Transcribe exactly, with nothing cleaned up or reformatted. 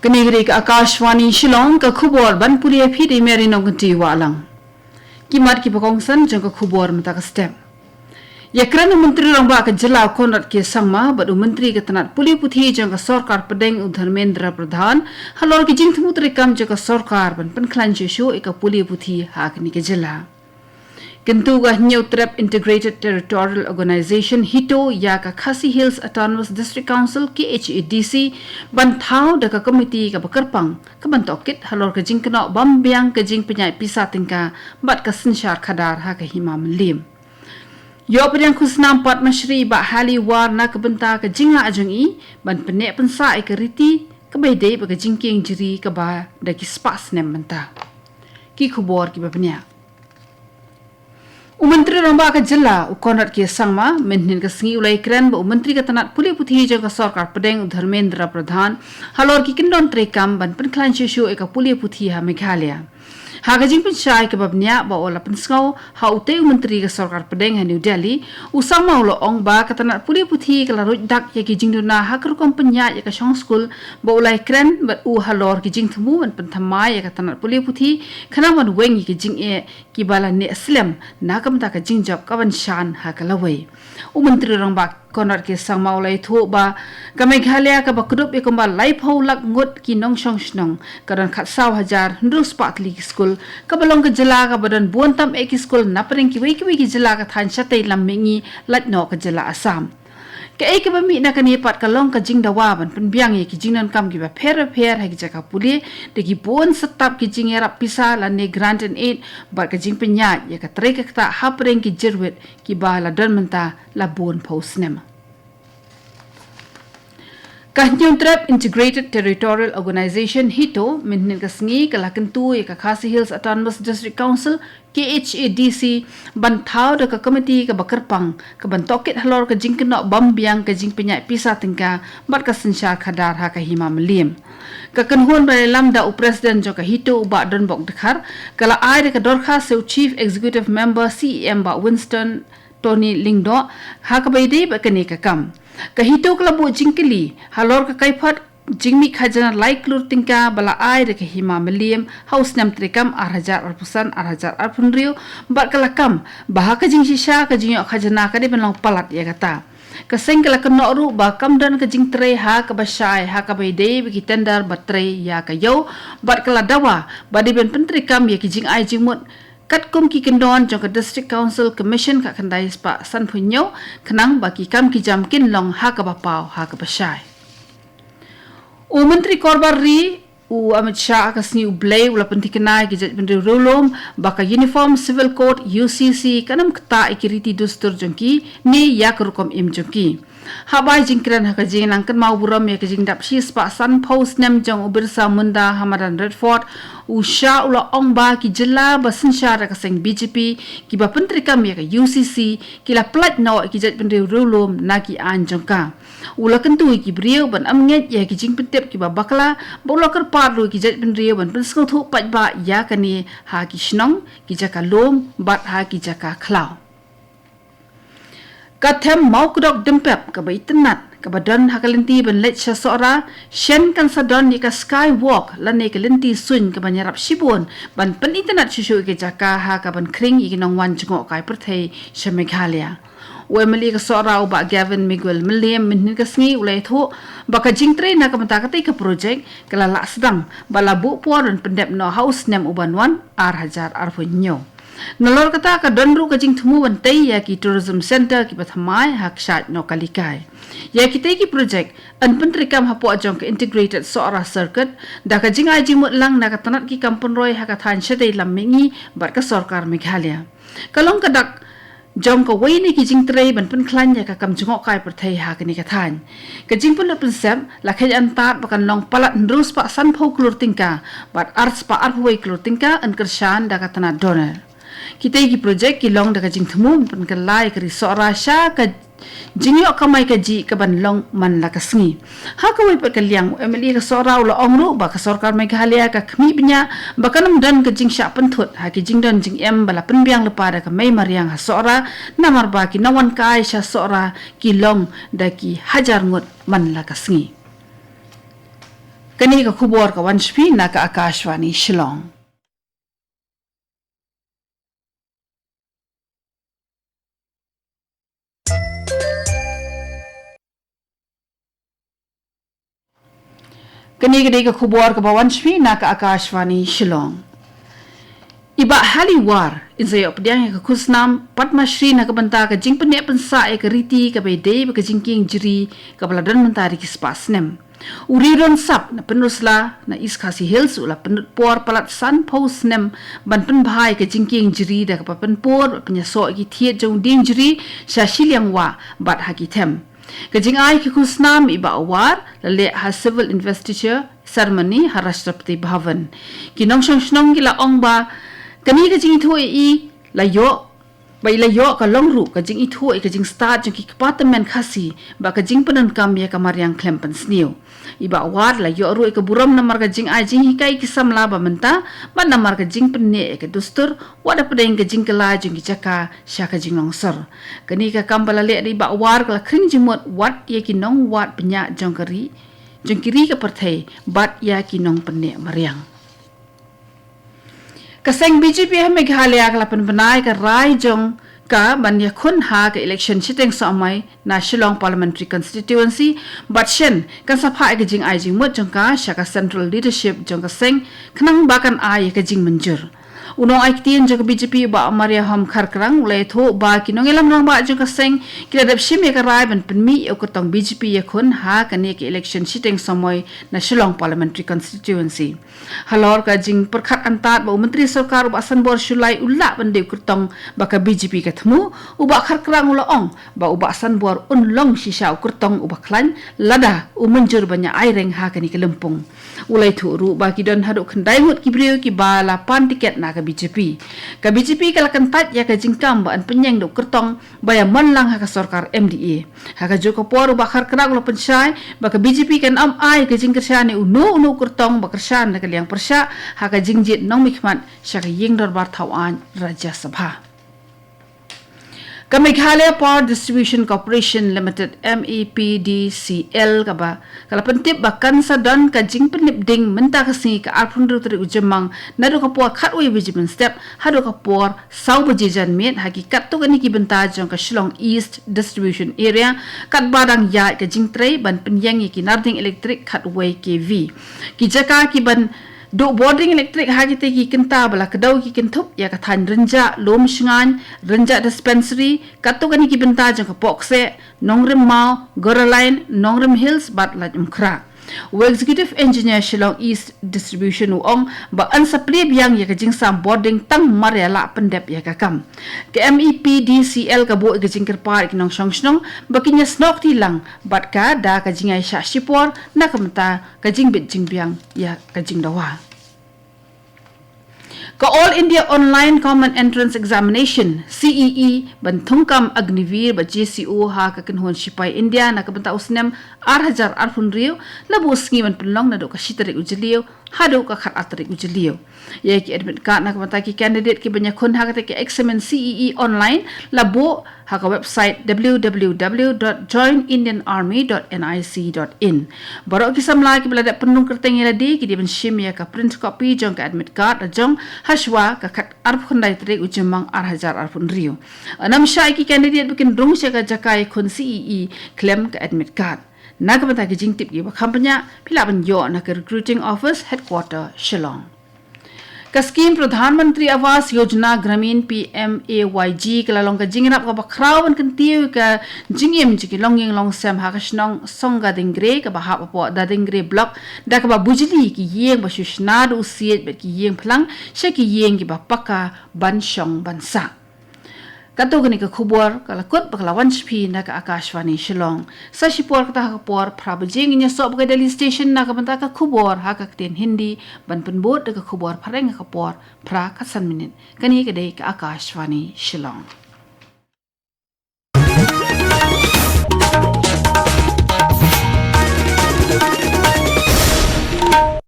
Kane ka dei ka Akashvani Shillong, ka khubor ban pule ïa phi da i Mary Nongkynti Wahlang. Ki mat kiba kongsan jong ka khubor mynta ka step. Ïakren u Myntri Rangbah ka jylla u Conrad K Sangma bad u Myntri ka tnat pule puthi jong ka sorkar pdeng u Dharmendra Pradhan halor ki jingthmu treikam jong ka sorkar ban pynkhlaiñ shuh shuh ïa ka pule puthi ha kane ka jylla. Kyntu ka Hynñiewtrep Integrated Territorial Organization, HITO, ïa ka Khasi Hills Autonomous District Council, K H A D C, ban thaw da ka komiti kaba kyrpang kaban tohkit halor ka jingkynnoh bym biang ka jingpynïaid pisa tyngka bad ka synshar khadar ha ka hima Mylliem. Ïoh pdiang khusnam Padma Shri Bah Hallie War na ka bynta ka jinglah jong i ban pynneh pynsah ïa ka riti kaba ïadei bad ka jingkieng jri kaba da ki spah snem mynta. Ki khubor kiba bniah. U Myntri Rangbah ka jylla u Conrad K Sangma mynhynnin ka sngi u la ïakren bad u Myntri ka tnat pule puthi jong ka sorkar pdeng u Dharmendra Pradhan halor ki kyndon treikam ban pynkhlaiñ shuh shuh ïa ka pule puthi ha Meghalaya. Ha ka jingpynshai kaba bniah ba u la pynsngew ha utei u Myntri ka sorkar pdeng ha New Delhi, u Sangma u la ong ba ka tnat pule puthi ka la ruid dak ïa ki jingduna ha ka rukom pynïaid ïa ka shong skul, ba u la ïakren bad u halor ki jingthmu ban pynthymmai ïa ka tnat pule puthi khnang ban weng ïa ki jingeh kiba la neh slem na ka bynta ka jingjop kaban shan ha ka lawei. U Myntri Rangbah Conrad K Sangma u la ïathuh ba ka Meghalaya kaba kdup ïa kumba laiphew lak ngut ki nongshong shnong, ka don khatsaw hajar hynriew spah tylli ki skul, kaba long ka jylla kaba don bun tam eh ki skul napdeng kiwei kiwei ki jylla ka thaiñ shatei lam mihngi lait noh ka jylla Assam. Kaei kaba mih na kane pat ka long ka jingdawa ban pynbiang ïa ki jingdonkam kiba pher bapher ha ki jaka pule da ki bun step ki jingïarap pisa lane grant and aid bad ka jingpynïaid ïa ka trei ka ktah hapdeng ki jyrwit kiba la don mynta la bun phew snem. Ka Hynñiewtrep Integrated Territorial Organization, HITO, mynhynnin ka sngi ka la kyntu ïa ka Khasi Hills Autonomous District Council, K H A D C, ban thaw da ka komiti kaba kyrpang kaban tohkit halor ka jingkynnoh bym biang ka jingpynïaid pisa tyngka bad ka synshar khadar ha ka hima Mylliem. Ka kynhun ba la ïalam da u President jong ka HITO u Bah Donbok Dkhar ka la ai da ka dorkhas sha u Chief Executive Member, C E M, Bah Winston Tony Lyngdoh ha kaba ïadei bad kane ka kam. Ka HITO ka la buh jingkylli halor ka kaiphod jingmih khajna lai klur tyngka ba la ai da ka hima Mylliem ha u snem treikam ar hajar arphew san ar hajar arphew hynriew, bad ka la kam ba ha ka jingshisha ka jingïoh khajna ka dei ban long palat ïa kata. Ka seng ka la kynnoh ruh ba kam don ka jingtrei ha kaba shai ha kaba ïadei bad ki tender ba trei ïa ka ïew, bad ka la dawa ba dei ban pyntreikam ïa ki jingai jingmut katkum ki kyndon jong ka District Council Commission khatkhyndai spah sanphew hynñiew khnang ba ki kam ki jam kin long ha kaba paw ha kaba shai. U Myntri Korbar Ri u Amit Shah ha ka sngi U Blei u la pynthikna ïa ki jaitbynriew riewlum ba ka Uniform Civil Code, U C C, kan ym ktah ïa ki riti dustur jong ki ne ïa ka rukom im jong ki. Haba ai jingkren ha ka jingnang kynmaw burom ïa ka jingdap shispah sanphew snem jong u Birsa Munda ha madan Red Fort, u Shah u la ong ba ki jylla ba synshar da ka seng B J P kiba pyntreikam ïa ka U C C ki la pyllait noh ïa ki jaitbynriew riewlum na ki aiñ jong ka. U la kyntu ïa ki briew ban ym ngeit ïa ki jingpyntip kiba bakla, bad u la kyrpad ruh ïa ki jaitbynriew ban pynsngewthuh paidbah ïa kane ha ki shnong, ki jaka lum bad ha ki jaka khlaw. Ka them Mawkdok Dympep kaba itynnad kaba don ha ka lynti ban leit sha Sohra, shen kan sa don ïa ka Skywalk lane ka lynti suiñ kaban ïarap shibun ban pynitynnad shuh shuh ïa ka jaka ha kaban khring ïa ki nongwan jngohkai pyrthei sha Meghalaya. U M L A ka Sohra u Bah Gavin Miguel Mylliem mynhynnin ka sngi u la ïathuh ba ka jingtrei na ka bynta katei ka projek ka la lah sdang bad la buh por ban pyndep noh ha u snem uban wan ar hajar arphew hynñiew. Nalor kata ka don ruh ka jingthmu ban tei ïa ki tourism centre kiba thymmai ha kshaid Nohkalikai. Ïa kitei ki projek yn pyntreikam hapoh jong ka Integrated Sohra Circuit da ka jingai jingmut lang na ka tnat ki kam pynroi ha ka thaiñ shatei lam mihngi bad ka sorkar Meghalaya. Ka long ka dak jong kawei na ki jingtrei ban pynkhlaiñ ïa ka kam jngohkai pyrthei ha kane ka thaiñ. Ka jingpynlut pynsep la kheiñ antad ba kan long palat hynriew spah sanphew klur tyngka bad ar spah arphew wei klur tyngka yn kyrshan da ka tnat DoNER. Kitei ki projek ki long da ka jingthmu ban pynkylla ïa ka ri Sohra sha ka jingïoh kamai kajih kaban long man la ka sngi. Ha kawei pat ka liang, u M L A ka Sohra u la ong ruh ba ka sorkar Meghalaya ka khmih bniah ba kan ym don ka jingshah pynthut ha ki jingdon jingem ba la pynbiang lypa da ka mei mariang ha Sohra, namar ba ki nongwan kai sha Sohra ki long da ki hajar ngut man la ka sngi. Kane ka khubor ka wan sha phi na ka Akashvani Shillong. Kane ka dei ka khubor kaba wan sha phi na ka Akashvani Shillong. I Bah Hali War, in sa ïoh pdiang ïa ka khusnam Padma Shri na ka bynta ka jingpynneh pynsah ïa ka riti kaba ïadei bad ka jingkieng jri kaba la don mynta da ki spah snem. U Riewdonsap na Pynursla na East Khasi Hills u la pynlut por palat sanphew snem ban pynbha ïa ka jingkieng jri da kaba pynpur bad pynïasoh ïa ki thied jong u dieng jri sha shiliang wah bad ha ki them. Ka jingai ki khusnam i Bah War la leh ha civil investiture ceremony ha Rashtrapati Bhavan. Ki nongshong shnong ki la ong ba kane ka jingithuh ïa i la ïoh, ba i la ïoh ka long ruh ka jingithuh ïa ka jingstad jong ki kpa tymmen Khasi bad ka jingpyndonkam ïa ka mariang khlem pynsniew. I Bah War la ïoh ruh ïa ka burom namar ka jingai jinghikai ki samla ba mynta bad namar ka jingpynneh ïa ka dustur, wat hapdeng ka jingkylla jong ki jaka sha ka jinglongsor. Kane ka kam ba la leh da i Bah War ka la khring jingmut wat ïa ki nongwad bniah jong ka ri, jong ki ri ka pyrthei bad ïa ki nongpynneh mariang. Ka seng B J P ha Meghalaya ka la pynbna ïa ka rai jong ka ban ïakhun ha ka election shiteng sohmai na Shillong Parliamentary Constituency, bad shen kan sa phah ïa ka jingai jingmut jong ka sha ka central leadership jong ka seng khnang ba kan ai ïa ka jingmynjur. U nongai ktien jong ka B J P u Bah Mariahom Kharkrang u la ïathuh ba ki nongïalam rangbah jong ka seng ki la dep shim ïa ka rai ban pynmih ïa u kyrtong B J P ïakhun ha kane ka election shiteng sohmai na Shillong Parliamentary Constituency. Halor ka jingpyrkhat antad bad u Myntri Sorkar u Bah Sanbor Shullai u lah ban dei u kyrtong ba ka B J P ka thmu, u Bah Kharkrang u la ong ba u Bah Sanbor un long shisha u kyrtong uba khlaiñ lada u mynjur ban ïa aireng ha kane ka lympung. U la ïathuh ruh ba ki don haduh khyndai ngut ki briew kiba la pan tiket na ka B J P. Ka B J P ka la kyntait ïa ka jingkam ba yn pynïeng da u kyrtong ba ïa mon lang ha ka sorkar M D A. Ha kajuh ka por u Bah Kharkrang u la pynshai ba ka B J P kan ym ai ka jingkyrshan ïa uno uno u kyrtong ba kyrshan na ka liang pyrshah ha ka jingjied nongmihkhmat sha ka ïing dorbar thawaiñ Rajya Sabha. Ka Meghalaya Power Distribution Corporation Limited, M E P D C L, kaba ka la pyntip ba kan sa don ka jingpynlip ding mynta ka sngi ka arphew hynriew tarik u Jymmang naduh ka por khatwei baje mynstep haduh ka por saw baje janmiet ha ki katto katne ki bynta jong ka Shillong East Distribution Area, katba dang ïaid ka jingtrei ban pynïeng ïa ki narding elektrik khatwei K V. Ki jaka kiban duh bording elektrik ha kitei ki kynta ba la kdew ki kynthup ïa ka thaiñ Rynjah, Lumshngaiñ, Rynjah Dispensary, katto katne ki bynta jong ka Pohkseh, Nongrim Maw, Goraline, Nongrim Hills bad Laitumkhrah. U Executive Engineer Shillong East Distribution u ong ba yn sa plie biang ïa ka jingsam bording tang mar ïa lah pyndep ïa ka kam. Ka M E P D C L ka buh ïa ka jingkyrpad ïa ki nongshong shnong ba kin ïa snoh kti lang bad ka da ka jingai shah shipor na ka bynta ka jingbit jingbiang ïa ka jingdawa. Ka All India Online Common Entrance Examination, C E E, ban thungkam Agniveer bad J C O ha ka kynhun shipai India na ka bynta u snem ar hajar arphew hynriew la buh sngi ban pynlong naduh ka shi tarik u Jylliew haduh ka khatar tarik u Jylliew. Ïa ki admit card na ka bynta ki candidate kiban ïakhun ha katei ka eksamin C E E online la buh ha ka website w w w dot join indian army dot n i c dot in. Baroh ki samla kiba la dep pynrung kyrteng ïa lade ki dei ban shim ïa ka print copy jong ka admit card la jong hashwa ka khat arphew khyndai tarik u Jymmang ar hajar arphew hynriew. Ym shah ïa ki candidate ba kin rung sha ka jaka ïakhun C E E khlem ka admit card. Na ka bynta ki jingtip kiba kham bniah phi lah ban ïoh na ka Recruiting Office, Headquarter, Shillong. Ka skim Pradhan Mantri Awas Yojana Gramin, P M A Y G, ka la long ka jingïarap kaba khraw ban kyntiew ïa ka jingim jong ki longïing longsem ha ka shnong Songgadengre kaba hap hapoh Dadengre Block, da kaba bujli ki ïing ba shu shna da u siej bad ki ïing phlang sha ki ïing kiba paka ban shong ban sah. Katto katne ka khubor ka la kut bad ka la wan sha phi na ka Akashvani Shillong. Sa shipor kata ha ka por phra baje ngin ïasoh bad ka Delhi Station na ka bynta ka khubor ha ka ktien Hindi, ban pynbud da ka khubor phareng ha ka por phra khatsan minit. Kane ka dei ka Akashvani Shillong.